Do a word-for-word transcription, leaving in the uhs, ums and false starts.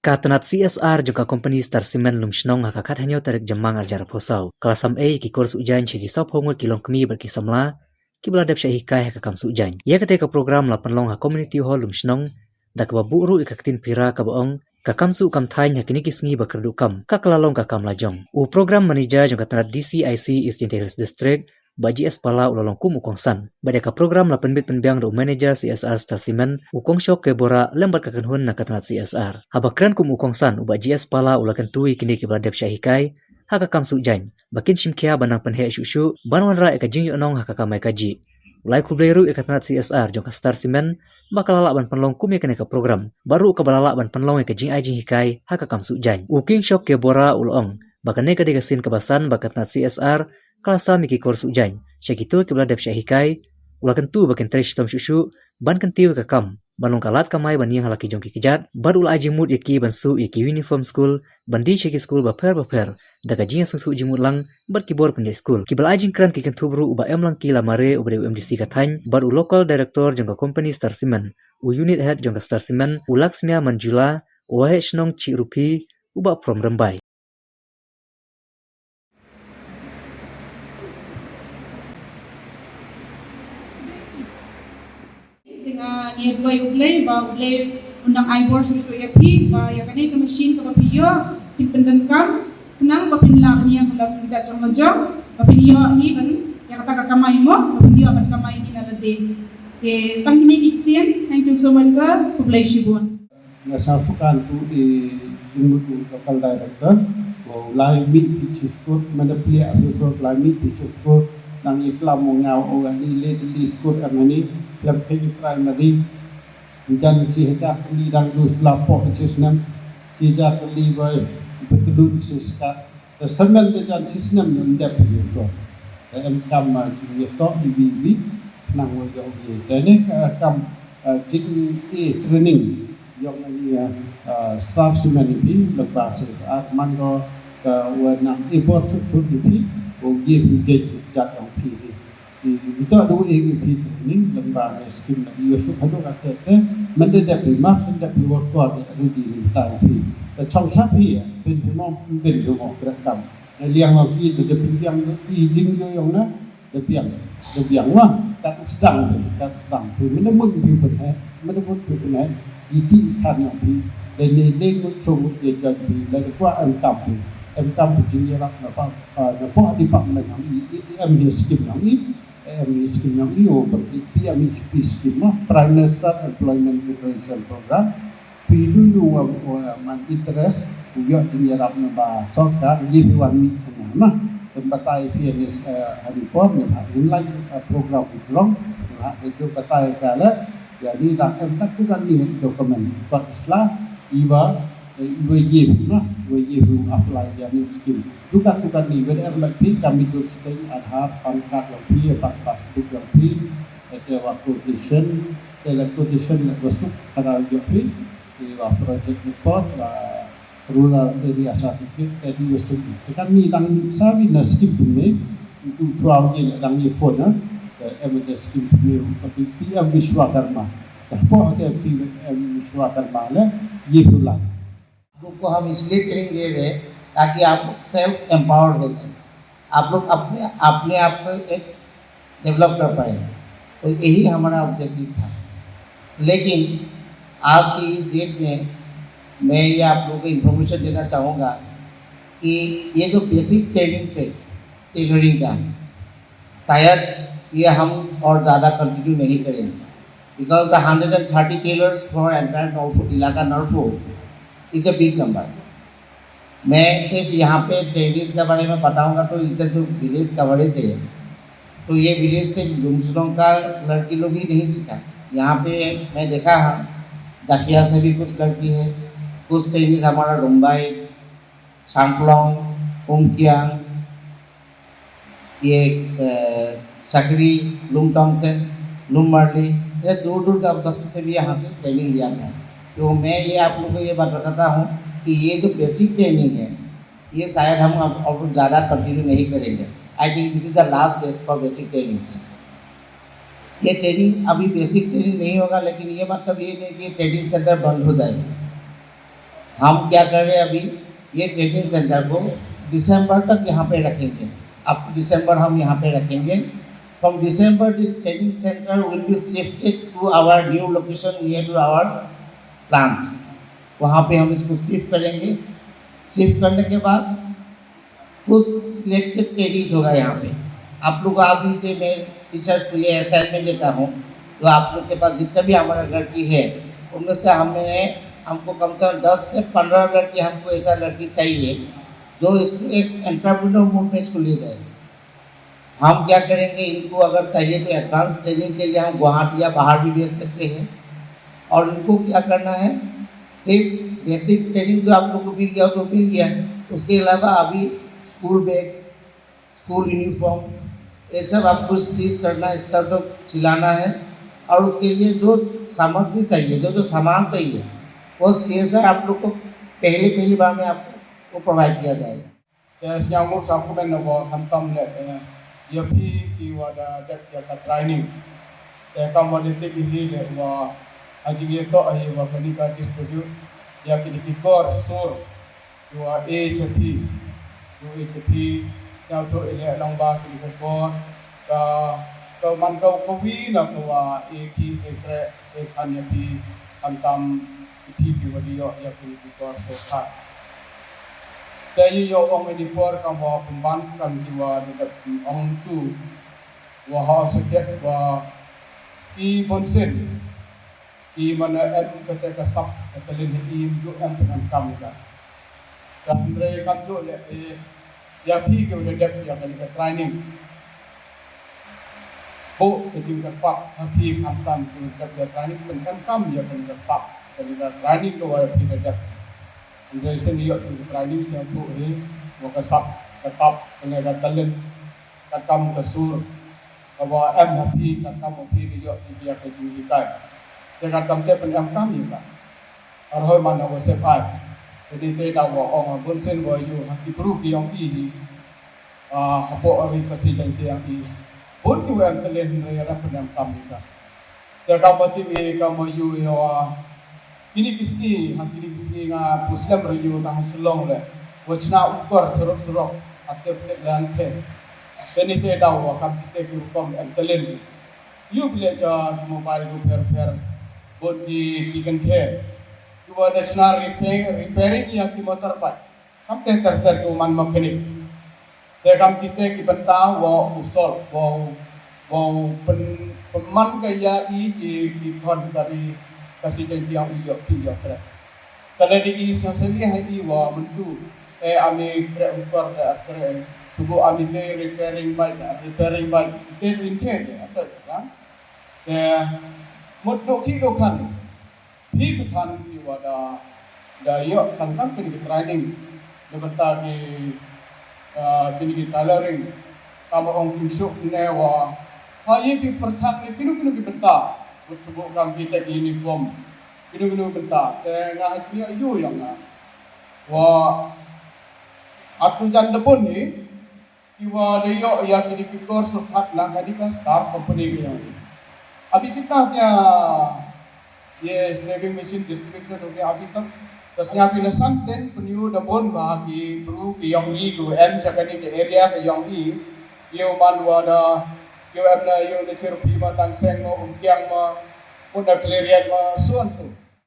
Ka tnat C S R jong ka company Star Cement Lumshnong ha ka khathynñiew tarik Jymmang arhajar arphew saw ka la sam ei ïa ki kur suh jaiñ sha ki sawphew ngut ki longkmie bad ki samla kiba la dep shah hikai ha ka kam suh jaiñ. Ïa katei ka program la pynlong ha Community Hall Lumshnong da kaba buh ruh ïa ka ktien Pira kaba ong, ka kam suh kam thaiñ ha kine ki sngi ba kyrduh kam ka ka la long ka kam lajong. U program manager jong ka tnat D C I C East Jaintia Hills District, Bah G S Pala u la long kum u kongsan. Bad ïa ka program la pynbit pynbiang da u manager C S R Star Cement, u Kongshok K Bora lem bad ka kynhun na ka tnat C S R. Haba kren kum u kongsan, u Bah G S Pala u la kyntu ïa kine kiba la dep shah hikai ha ka kam suh jaiñ ba kin shim khia ban nang pynheh shuh shuh ban wanrah ïa ka jingïohnong ha ka kamai kajih. U la ai khublei ruh ïa ka tnat C S R jong ka Star Cement ba ka la lah ban pynlong kum ïa kane ka program bad ruh kaba la lah ban pynlong ïa ka jingai jinghikai ha ka kam suh jaiñ. U Kongshok K Bora u la ong ba kane ka dei ka sien kaba san ba ka tnat C S R ka la sam ïa ki kur suh jaiñ sha kito kiba la dep shah hikai. U la kyntu ba kin trei shitom shuh shuh ban kyntiew ïa ka kam ban long ka lad kamai ban ïeng ha la ki jong ki kjat bad u la ai jingmut ïa ki ban suh ïa ki uniform skul ban die sha ki skul bapher bapher da ka jingïasngewthuh jingmut lang bad ki bor pyndie skul. Kiba la ai jingkren ki kynthup ruh u Bah M Langki Lamare uba dei u M D C ka thaiñ bad u local director jong ka company Star Cement, u unit head jong ka Star Cement, u Laksmia Manjula, u Waheh Shnong Chih Ruphi, u Bah Prom Rymbai. Te nga ngi duwai U Blei ba U Blei un nang ai bor shuh shuh ïa phi ba ïa kane ka machine kaba phi ïoh phin pyndonkam khnang ba phin lah ban ïeng ha la ki jait jong la jong ba phin ïoh hi ban ïa kata ka kamai mo ba phin ïoh ban kamai hi na lade. Te tang kine ki ktien. Thank you so much sir. Khublei shibun. Nga sngewsuk kan tu i jingmut u local director. Ko lai mih pi chi skur mana plia pi skur lai mih pi chi skur nang i klam mo ngau o ani le li skur amani klam ke i primary. Jan chi hajar kali dang dus lapo chi snem chi hajar kali bai betul chi skat. Te snem te jan chi snem ne ndep ïa u sor. Te em kam, ah, jingïatoh iwi iwi nang wa ïoh ïa. Te ne ka kam, ah, jing i training ïong ani, ah, ah, Star Cement iwi leba C S R man ko ka wa nang i bor chut chut iwi o ye wi ye jat ong phi. Ito do e ngi phi training lem ba ne skim na ïoh suk haduh ka te te mende dep ri mar sen dep ri work for de ru di ni ta phi. Te chong sa phi ya pin phi mo pin phi mo kra kam. Ne liang ma phi te de pin liang i jing yo yong na de biang de biang wa kat u sdang de kat u sdang phi mende mun phi pin he mende mun phi pin he i ti i khan yong phi. De ne ne ngut so ngut ye jan phi de de kwa em tam phi em tam phi jing ye rap na pa na pa di pa mende yong i i em ye skim yong i. Em, skim yong i o, P M E G P skim mo, Prime Minister Employment Generation Program. Phi lulu wa, wa man interest u ïoh jingïarap na ba sorkar, ye phi wan mih sha nga ma. Em batai phi ni, eh, hani por ni ha in line, eh, program u jrong, ha ju batai ka le, ya ni dak em tak tu kan ni document. Pak isla iwa, eh, iwa ye phi ma, iwa ye phi apply ya ni skim. Dukan dukan ni wede em lak phi kami dur sting Aadhaar, PAN card lak phi, PAN passbook lak phi, ete wa quotation, te lak quotation lak wa suk kada lak phi, te wa project report, wa rural area certificate, te di wa suk. Te kami dang ni sawi na skim phi me, itu chwa ye dang ni phone na, te em te skim phi me, tapi P M Vishwakarma. Te po te P M Vishwakarma le, ye phi lak. आप लोग को हम इसलिए ट्रेनिंग दे रहे हैं ताकि आप सेल्फ एम्पावर्ड हो जाए, आप लोग अपने अपने आप को एक डेवलप कर पाए। तो यही हमारा ऑब्जेक्टिव था। लेकिन आज की इस डेट में मैं ये आप लोगों को इन्फॉर्मेशन देना चाहूँगा कि ये जो बेसिक ट्रेनिंग से टेलरिंग का, शायद ये हम और ज़्यादा कंटिन्यू नहीं करेंगे, because the hundred and thirty tailors for entire North East इलाका North East is a big number। मैं सिर्फ यहाँ पे ट्रेनिंग्स के बारे में बताऊंगा तो इधर जो विलेज कवरेज है, तो ये विलेज सिर्फ लुमसुलों का लड़की लोग ही नहीं सीखा। यहाँ पे मैं देखा है, दखिया से भी कुछ लड़की है, कुछ ट्रेनिंग्स हमारा रुम्बाई, सांगप्लोंग, उमकियांग, ये, अ, सकरी, लुमटोंगसेन, लुममार्ली, ये दूर दूर का बस्ती से भी यहाँ पे ट्रेनिंग लिया था। तो मैं ये आप लोगों को ये बात बताता हूँ कि ये जो बेसिक ट्रेनिंग है, ये शायद हम अब, अब ज़्यादा कंटिन्यू नहीं करेंगे। I think this is the last best for basic trainings। ये ट्रेनिंग अभी बेसिक ट्रेनिंग नहीं होगा, लेकिन ये मतलब ये नहीं कि ट्रेनिंग सेंटर बंद हो जाएगा। हम क्या कर रहे हैं अभी, ये ट्रेनिंग सेंटर को दिसंबर तक यहाँ पे रखेंगे। अप टू दिसंबर हम यहाँ पे रखेंगे। From December this training center will be shifted to our new location near to our plant। वहाँ पे हम इसको शिफ्ट करेंगे। शिफ्ट करने के बाद कुछ सिलेक्टेड ट्रेनिंग्स होगा यहाँ पे। आप लोग, आप ही से मैं टीचर्स को ये असाइनमेंट देता हूँ, तो आप लोग के पास जितने भी हमारा लड़की है, उनमें से हमने, हमको कम से कम दस से पन्द्रह लड़की, हमको ऐसा लड़की चाहिए जो इसको एक एंटरप्रेन्योर मोड में इसको ले जाए। हम क्या करेंगे, इनको अगर चाहिए तो एडवांस ट्रेनिंग के लिए हम गुवाहाटी या बाहर भी भेज सकते हैं। और इनको क्या करना है, सिर्फ बेसिक ट्रेनिंग जो आप लोग को मिल गया, तो मिल गया। उसके अलावा अभी स्कूल बैग्स, स्कूल यूनिफॉर्म, ये सब आपको स्टिच करना है, इसका तो सिलाना है। और उसके लिए जो सामग्री चाहिए, जो जो सामान चाहिए, वो सी एस आर आप लोग को पहले, पहली बार में आपको वो प्रोवाइड किया जाएगा। Te sñiawngooh sa kumne na wa khamtam le, eh, ya phi ki wa da dep ya ka training. Te kam wa da tip hi le wa ha jingïatoh hi wa kani ka distribute ya ki ki kor sur wa A H P. Wa A H P sñiawthuh i le nang ba ki ki kor ka, ka man ka, ka wi na ka wa e ki e kre e khan ya phi khamtam ki phi ki wa da ïoh ya ki ki kor sur ha. Te ïoh ong ini por kam wa pynban kam ki wa da dep ong tu wa ha sa ket wa i bonsen i mana em kata ka sap kata lin i ju em pynban kam ka. Ka hynrei kam ju le, eh, ya phi ki wa da dep ya kani ka training. Bo ka jingkyrpad ha phi khamtam ki wa da dep ya training pynban kam ya kani ka sap kani ka training ka wa phi da dep. Hynrei sien ïoh ki training sien tu hi wa ka sap ka tap kani ka talent. Katkam ka sur ka wa em ha phi, katkam ha phi ka ïoh ki ïa ka jinghikai. Te katkam te pyn em kam ïa ka. Ar hoi man ha wa sep ai. Te ni te da wa ong ha bun sien wa ïoh ha ki bru ki ïong i hi. Ah, hapoh ri Khasi Jaiñtia ïong i. Bun ki wa em kalen re ra pyn em kam ïa ka. Te ka ma ti e ka ma yu yo, ah, kini ki sngi, ha kini ki sngi nga puslem re yu ka ha Shillong le. Wa chna ukor surok surok, ha tep tep le an the. Te ni te daw wa kam kite ki rukom em telen. Yu bile cha ki mobile ku pher pher, bot ki, ki kan the. Yu wa da chna repair, repairing ya ki motorbike. Kam te ter ter ki u man mechanic. Te kam kite ki bynta wa u sol, wa u, wa u pyn, pynman ka ïa i ki, ki khon ka ri Khasi Jaiñtia i ïoh ki ïoh kre. Ka le di i sa seli ha i wa myntu. E ami kre ukor te kre. Tubu ami te repairing bike, repairing bike. Te in te te, ata kan. Te mut do ki do kan. Phi ki than ki wa da, da ïoh than kam kini ki training. Da bynta ki, ah, kini ki tailoring. Kam ong ki suk ne wa. Ha yi ki pyrchang ne kino kino ki bynta. Mut subu kam ki tek uniform. Kino kino bynta. Te nga ha kini yu yang nga. Wa atu jan da bun ni. Ki wa da ïoh ïa kini ki course of hat na kani ka Star Company ka ïong i. Abi kita pia ye saving machine distribution, okay, abi tak. Ka sñiaw phi la san sen pynïoh da bun ba ki bru ki ïong i ki wa em cha kani ka area ka ïong i. Ïoh man wa da ïoh em na ïoh na Chirpi ma, Tangseng ma, Umkiang ma, Puna Khliehriat ma, so and so.